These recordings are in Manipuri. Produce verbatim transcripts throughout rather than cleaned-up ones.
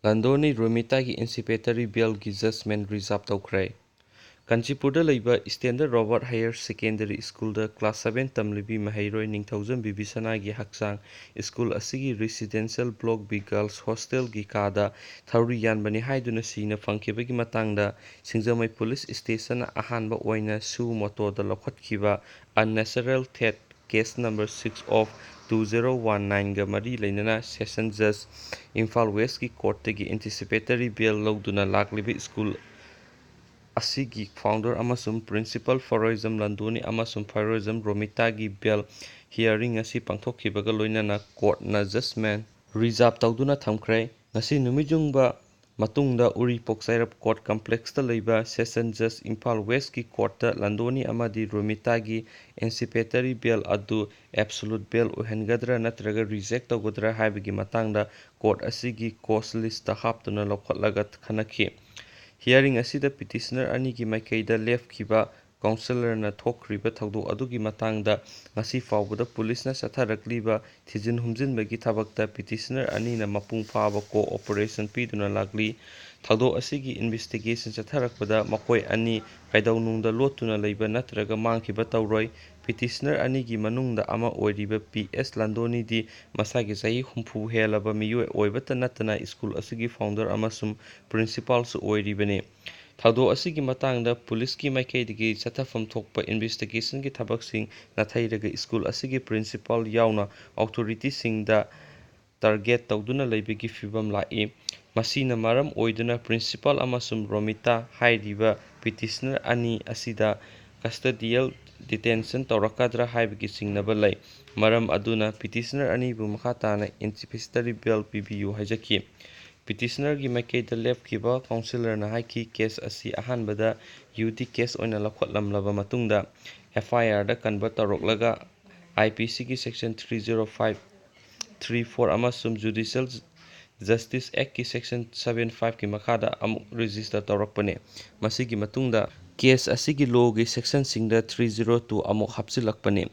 ꯂꯟꯗꯣꯅꯤ ꯔꯣꯃꯤꯇꯥꯒꯤ anticipatory bailꯒꯤ judgment reserve ꯇꯧꯈ꯭ꯔꯦ꯫ ꯀꯥꯟꯆꯤꯄꯨꯔꯗ ꯂꯩꯕ Standard Robert Higher Secondary Schoolꯗ class seven ꯇꯝꯂꯤꯕꯤ ꯃꯍꯩꯔꯣꯏ ꯅꯤꯡꯊꯧꯖꯝ ꯕꯤꯕꯤꯁꯅꯥꯒꯤ ꯍꯛꯆꯥꯡ school ꯑꯁꯤꯒꯤ residential block B girls hostelꯒꯤ ꯀꯥꯗ ꯊꯧꯔꯤ ꯌꯥꯟꯕꯅꯤ ꯍꯥꯏꯗꯨꯅ ꯁꯤꯅ ꯐꯪꯈꯤꯕꯒꯤ ꯃꯇꯥꯡꯗ ꯁꯤꯡꯖꯃꯩ police stationꯅ ꯑꯍꯥꯟꯕ ꯑꯣꯏꯅ suo motoꯗ ꯂꯧꯈꯠꯈꯤꯕ unnatural death case number six of two zero one nineꯒ ꯃꯔꯤ ꯂꯩꯅꯅ session judge Imphal Westꯀꯤ courtꯇꯒꯤ anticipatory bail ꯂꯧꯗꯨꯅ ꯂꯥꯛꯂꯤꯕ school ꯑꯁꯤꯒꯤ founder ꯑꯃꯁꯨꯡ principal ꯐꯔꯣꯏꯖꯝ ꯂꯟꯗꯣꯅꯤ ꯑꯃꯁꯨꯡ ꯐꯔꯣꯏꯖꯝ ꯔꯣꯃꯤꯇꯥꯒꯤ bail hearing ꯑꯁꯤ ꯄꯥꯡꯊꯣꯛꯈꯤꯕꯒ ꯂꯣꯏꯅꯅ courtꯅ judgment reserve ꯇꯧꯗꯨꯅ ꯊꯝꯈ꯭ꯔꯦ꯫ ꯉꯁꯤ ꯅꯨꯃꯤꯠ ꯌꯨꯡꯕ ꯃꯇꯨꯡꯗ ꯎꯔꯤꯄꯣꯛ ꯆꯩꯔꯞ court complexꯇ ꯂꯩꯕ session judge ꯏꯝꯐꯥꯜ Westꯀꯤ courtꯇ ꯂꯟꯗꯣꯅꯤ ꯑꯃꯗꯤ ꯔꯣꯃꯤꯇꯥꯒꯤ anticipatory bail ꯑꯗꯨ absolute bail ꯑꯣꯏꯍꯟꯒꯗ꯭ꯔꯥ ꯅꯠꯇ꯭ꯔꯒ reject ꯇꯧꯒꯗ꯭ꯔꯥ ꯍꯥꯏꯕꯒꯤ ꯃꯇꯥꯡꯗ court ꯑꯁꯤꯒꯤ cause listꯇ ꯍꯥꯞꯇꯨꯅ ꯂꯧꯈꯠꯂꯒ ꯈꯟꯅꯈꯤ꯫ Hearing ꯑꯁꯤꯗ petitioner ꯑꯅꯤꯒꯤ ꯃꯥꯏꯀꯩꯗ ꯂꯦꯞꯈꯤꯕ counsellorꯅ ꯊꯣꯛꯈ꯭ꯔꯤꯕ ꯊꯧꯗꯣꯛ ꯑꯗꯨꯒꯤ ꯃꯇꯥꯡꯗ ꯉꯁꯤ ꯐꯥꯎꯕꯗ policeꯅ ꯆꯠꯊꯔꯛꯂꯤꯕ ꯊꯤꯖꯤꯟ ꯍꯨꯝꯖꯤꯟꯕꯒꯤ ꯊꯕꯛꯇ petitioner ꯑꯅꯤꯅ ꯃꯄꯨꯡ ꯐꯥꯕ cooperation ꯄꯤꯗꯨꯅ ꯂꯥꯛꯂꯤ꯫ ꯊꯧꯗꯣꯛ ꯑꯁꯤꯒꯤ investigation ꯆꯠꯊꯔꯛꯄꯗ ꯃꯈꯣꯏ ꯑꯅꯤ ꯀꯩꯗꯧꯅꯨꯡꯗ ꯂꯣꯠꯇꯨꯅ ꯂꯩꯕ ꯅꯠꯇ꯭ꯔꯒ ꯃꯥꯡꯈꯤꯕ ꯇꯧꯔꯣꯏ꯫ Petitioner ꯑꯅꯤꯒꯤ ꯃꯅꯨꯡꯗ ꯑꯃ ꯑꯣꯏꯔꯤꯕ ꯄꯤ ꯑꯦꯁ ꯂꯟꯗꯣꯅꯤꯗꯤ ꯃꯁꯥꯒꯤ ꯆꯍꯤ ꯍꯨꯝꯐꯨ ꯍꯦꯜꯂꯕ ꯃꯤꯑꯣꯏ ꯑꯣꯏꯕꯇ ꯅꯠꯇꯅ school ꯑꯁꯤꯒꯤ founder ꯑꯃꯁꯨꯡ principalꯁꯨ ꯑꯣꯏꯔꯤꯕꯅꯤ꯫ ꯊꯧꯗꯣꯛ ꯑꯁꯤꯒꯤ ꯃꯇꯥꯡꯗ policeꯀꯤ ꯃꯥꯏꯀꯩꯗꯒꯤ ꯆꯠꯊꯐꯝ ꯊꯣꯛꯄ investigationꯒꯤ ꯊꯕꯛꯁꯤꯡ ꯅꯥꯊꯩꯔꯒ school ꯑꯁꯤꯒꯤ principal ꯌꯥꯎꯅ authorityꯁꯤꯡꯗ target ꯇꯧꯗꯨꯅ ꯂꯩꯕꯒꯤ ꯐꯤꯚꯝ ꯂꯥꯛꯏ꯫ ꯃꯁꯤꯅ ꯃꯔꯝ ꯑꯣꯏꯗꯨꯅ principal ꯑꯃꯁꯨꯡ ꯔꯣꯃꯤꯇꯥ ꯍꯥꯏꯔꯤꯕ petitioner ꯑꯅꯤ ꯑꯁꯤꯗ custodial detention ꯇꯧꯔꯛꯀꯗ꯭ꯔꯥ ꯍꯥꯏꯕꯒꯤ ꯆꯤꯡꯅꯕ ꯂꯩ꯫ ꯃꯔꯝ ꯑꯗꯨꯅ petitioner ꯑꯅꯤꯕꯨ ꯃꯈꯥ ꯇꯥꯅ anticipatory bail ꯄꯤꯕꯤꯌꯨ ꯍꯥꯏꯖꯈꯤ꯫ Petitionerꯒꯤ ꯃꯥꯏꯀꯩꯗ ꯂꯦꯞꯈꯤꯕ counsellorꯅ ꯍꯥꯏꯈꯤ, case ꯑꯁꯤ ꯑꯍꯥꯟꯕꯗ UD case ꯑꯣꯏꯅ ꯂꯧꯈꯠꯂꯝꯂꯕ ꯃꯇꯨꯡꯗ FIRꯗ convert ꯇꯧꯔꯛꯂꯒ IPCꯒꯤ section three zero five, three four ꯑꯃꯁꯨꯡ Judicial Justice Actꯀꯤ section seven fiveꯀꯤ ꯃꯈꯥꯗ ꯑꯃꯨꯛ register ꯇꯧꯔꯛꯄꯅꯤ꯫ ꯃꯁꯤꯒꯤ ꯃꯇꯨꯡꯗ case ꯑꯁꯤꯒꯤ lawꯒꯤ sectionꯁꯤꯡꯗ three zero two ꯑꯃꯨꯛ ꯍꯥꯞꯆꯤꯜꯂꯛꯄꯅꯤ꯫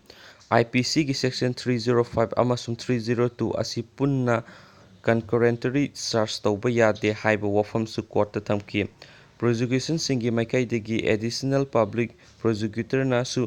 IPCꯒꯤ section three zero five ꯑꯃꯁꯨꯡ three zero two ꯑꯁꯤ ꯄꯨꯟꯅ concurrently charge ꯇꯧꯕ ꯌꯥꯗꯦ ꯍꯥꯏꯕ ꯋꯥꯐꯝꯁꯨ ꯀꯣꯔꯠꯇ ꯊꯝꯈꯤ꯫ ꯄ꯭ꯔꯣꯁꯤꯀ꯭ꯌꯨꯁꯟꯁꯤꯡꯒꯤ ꯃꯥꯏꯀꯩꯗꯒꯤ ꯑꯦꯗꯤꯁꯅꯦꯜ ꯄꯕ꯭ꯂꯤꯛ ꯄ꯭ꯔꯣꯁꯤꯀ꯭ꯌꯨꯇꯔꯅꯁꯨ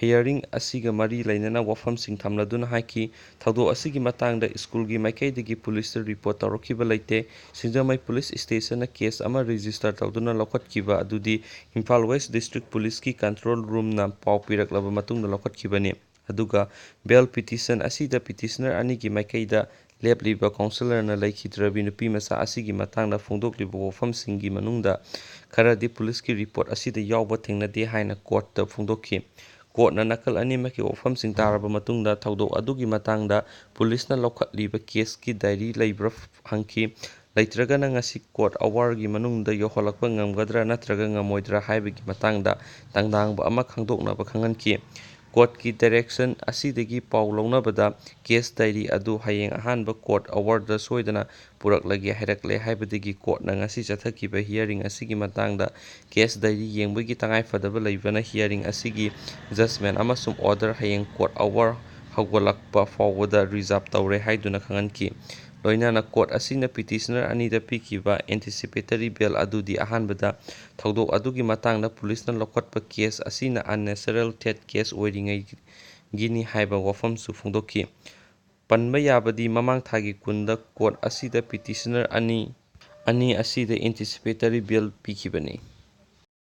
ꯍꯤꯌꯥꯔꯤꯡ ꯑꯁꯤꯒ ꯃꯔꯤ ꯂꯩꯅꯅ ꯋꯥꯐꯝꯁꯤꯡ ꯊꯝꯂꯗꯨꯅ ꯍꯥꯏꯈꯤ, ꯊꯧꯗꯣꯛ ꯑꯁꯤꯒꯤ ꯃꯇꯥꯡꯗ ꯁ꯭ꯀꯨꯜꯒꯤ ꯃꯥꯏꯀꯩꯗꯒꯤ ꯄꯨꯂꯤꯁꯇ ꯔꯤꯄꯣꯔꯠ ꯇꯧꯔꯛꯈꯤꯕ ꯂꯩꯇꯦ꯫ ꯁꯤꯡꯖꯃꯩ ꯄꯨꯂꯤꯁ ꯁ꯭ꯇꯦꯁꯟꯅ ꯀꯦꯁ ꯑꯃ ꯔꯦꯖꯤꯁꯇꯔ ꯇꯧꯗꯨꯅ ꯂꯧꯈꯠꯈꯤꯕ ꯑꯗꯨꯗꯤ ꯏꯝꯐꯥꯜ ꯋꯦꯁ ꯗꯤꯁꯇ꯭ꯔꯤꯛ ꯄꯨꯂꯤꯁꯀꯤ ꯀꯟꯇ꯭ꯔꯣꯜ ꯔꯨꯝꯅ ꯄꯥꯎ ꯄꯤꯔꯛꯂꯕ ꯃꯇꯨꯡꯗ ꯂꯧꯈꯠꯈꯤꯕꯅꯤ꯫ ꯑꯗꯨꯒ ꯕꯦꯜ ꯄꯤꯇꯤꯁꯟ ꯑꯁꯤꯗ ꯄꯤꯇꯤꯁꯅꯔ ꯑꯅꯤꯒꯤ ꯃꯥꯏꯀꯩꯗ ꯂꯦꯞꯂꯤꯕ ꯀꯥꯎꯟꯁꯤꯂꯔꯅ ꯂꯩꯈꯤꯗ꯭ꯔꯕꯤ ꯅꯨꯄꯤꯃꯆꯥ ꯑꯁꯤꯒꯤ ꯃꯇꯥꯡꯗ ꯐꯣꯡꯗꯣꯛꯂꯤꯕ ꯋꯥꯐꯝꯁꯤꯡꯒꯤ ꯃꯅꯨꯡꯗ ꯈꯔꯗꯤ ꯄꯨꯂꯤꯁꯀꯤ ꯔꯤꯄꯣꯔꯠ ꯑꯁꯤꯗ ꯌꯥꯎꯕ ꯊꯦꯡꯅꯗꯦ ꯍꯥꯏꯅ ꯀꯣꯔꯠꯇ ꯐꯣꯡꯗꯣꯛꯈꯤ꯫ ꯀꯣꯔꯠꯅ ꯅꯥꯀꯜ ꯑꯅꯤꯃꯛꯀꯤ ꯋꯥꯐꯝꯁꯤꯡ ꯇꯥꯔꯕ ꯃꯇꯨꯡꯗ ꯊꯧꯗꯣꯛ ꯑꯗꯨꯒꯤ ꯃꯇꯥꯡꯗ ꯄꯨꯂꯤꯁꯅ ꯂꯧꯈꯠꯂꯤꯕ ꯀꯦꯁꯀꯤ ꯗꯥꯏꯔꯤ ꯂꯩꯕ꯭ꯔꯥ ꯍꯪꯈꯤ꯫ ꯂꯩꯇ꯭ꯔꯒꯅ ꯉꯁꯤ ꯀꯣꯔꯠ ꯑꯋꯥꯔꯒꯤ ꯃꯅꯨꯡꯗ ꯌꯧꯍꯜꯂꯛꯄ ꯉꯝꯒꯗ꯭ꯔꯥ ꯅꯠꯇ꯭ꯔꯒ ꯉꯝꯃꯣꯏꯗ꯭ꯔꯥ ꯍꯥꯏꯕꯒꯤ ꯃꯇꯥꯡꯗ ꯇꯥꯡꯗꯥꯡꯕ ꯑꯃ ꯈꯪꯗꯣꯛꯅꯕ ꯈꯪꯍꯟꯈꯤ꯫ ꯀꯣꯔꯠꯀꯤ ꯗꯥꯏꯔꯦꯛꯁꯟ ꯑꯁꯤꯗꯒꯤ ꯄꯥꯎ ꯂꯧꯅꯕꯗ ꯀꯦꯁ ꯗꯥꯏꯔꯤ ꯑꯗꯨ ꯍꯌꯦꯡ ꯑꯍꯥꯟꯕ ꯀꯣꯔꯠ ꯑꯋꯥꯔꯗ ꯁꯣꯏꯗꯅ ꯄꯨꯔꯛꯂꯒꯦ ꯍꯥꯏꯔꯛꯂꯦ ꯍꯥꯏꯕꯗꯒꯤ ꯀꯣꯔꯠꯅ ꯉꯁꯤ ꯆꯠꯊꯈꯤꯕ ꯍꯤꯌꯥꯔꯤꯡ ꯑꯁꯤꯒꯤ ꯃꯇꯥꯡꯗ ꯀꯦꯁ ꯗꯥꯏꯔꯤ ꯌꯦꯡꯕꯒꯤ ꯇꯉꯥꯏꯐꯗꯕ ꯂꯩꯕꯅ ꯍꯤꯌꯥꯔꯤꯡ ꯑꯁꯤꯒꯤ ꯖꯖꯃꯦꯟ ꯑꯃꯁꯨꯡ ꯑꯣꯔꯗꯔ ꯍꯌꯦꯡ ꯀꯣꯔꯠ ꯑꯋꯥꯔ ꯍꯧꯒꯠꯂꯛꯄ ꯐꯥꯎꯕꯗ ꯔꯤꯖꯥꯔꯚ ꯇꯧꯔꯦ ꯍꯥꯏꯗꯨꯅ ꯈꯪꯍꯟꯈꯤ꯫ ꯂꯣꯏꯅꯅ ꯀꯣꯔꯠ ꯑꯁꯤꯅ ꯄꯤꯇꯤꯁꯅꯔ ꯑꯅꯤꯗ ꯄꯤꯈꯤꯕ ꯑꯦꯟꯇꯤꯁꯤꯄꯦꯇꯔꯤ ꯕꯦꯜ ꯑꯗꯨꯗꯤ ꯑꯍꯥꯟꯕꯗ ꯊꯧꯗꯣꯛ ꯑꯗꯨꯒꯤ ꯃꯇꯥꯡꯗ ꯄꯨꯂꯤꯁꯅ ꯂꯧꯈꯠꯄ ꯀꯦꯁ ꯑꯁꯤꯅ unnatural death ꯀꯦꯁ ꯑꯣꯏꯔꯤꯉꯩꯒꯤꯅꯤ ꯍꯥꯏꯕ ꯋꯥꯐꯝꯁꯨ ꯐꯣꯡꯗꯣꯛꯈꯤ꯫ ꯄꯟꯕ ꯌꯥꯕꯗꯤ ꯃꯃꯥꯡ ꯊꯥꯒꯤ ꯀꯨꯟꯗ ꯀꯣꯔꯠ ꯑꯁꯤꯗ ꯄꯤꯇꯤꯁꯅꯔ ꯑꯅꯤ, ꯑꯅꯤ ꯑꯁꯤꯗ ꯑꯦꯟꯇꯤꯁꯤꯄꯦꯇꯔꯤ ꯕꯦꯜ ꯄꯤꯈꯤꯕꯅꯤ꯫